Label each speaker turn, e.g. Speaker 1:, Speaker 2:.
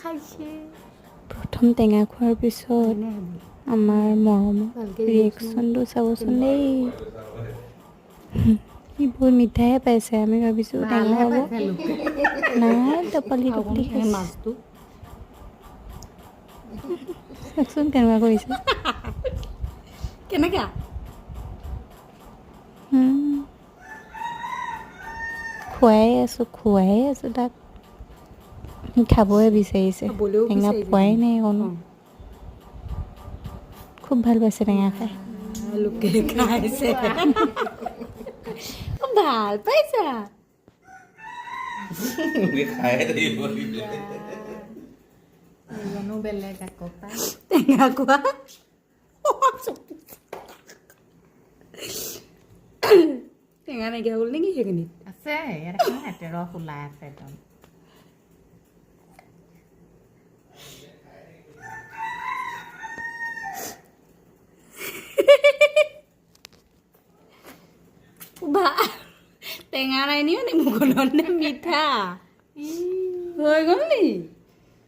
Speaker 1: খাইছে।
Speaker 2: প্ৰথম টেঙা খোৱাৰ পিছত আমাৰ মৰমৰ
Speaker 1: ভালকে।
Speaker 2: ৰিয়েকশ্যনটো চাবচোন দেই। সি বহুত মিঠাইহে পাইছে। আমি ভাবিছোঁ টেঙা
Speaker 3: ভালহে
Speaker 2: পাব।
Speaker 3: পাইছে লোকে।
Speaker 2: নাই, টপালি টপালি খাইছে।
Speaker 1: মাছটো।
Speaker 2: চাওকচোন কেনেকুৱা কৰিছে।
Speaker 1: কেনেকা?
Speaker 2: খুৱাই আছোঁ, খুৱাই আছোঁ তাক। সি খাবহে বিচাৰিছে।
Speaker 1: খাবলৈও
Speaker 2: টেঙা
Speaker 1: বিচাৰিছে।
Speaker 2: পোৱাই নাই অকণো। খুব ভাল পাইছে টেঙা খাই।
Speaker 1: লোকে খাইছে, ভাল পাইছা?
Speaker 4: খায়ে থাকিব।
Speaker 3: এইজনো বেলেগ আকৌ পাই।
Speaker 1: টেঙা খোৱা। টেঙা নাইকিয়া হ'ল নেকি সেইখিনিত?
Speaker 3: আছে, ইয়াত এখন নাই, ৰস ওলাই আছে একদম।
Speaker 1: টেঙা নাই নি মানে মুখখনত নে মিঠা হৈ গ'ল নি?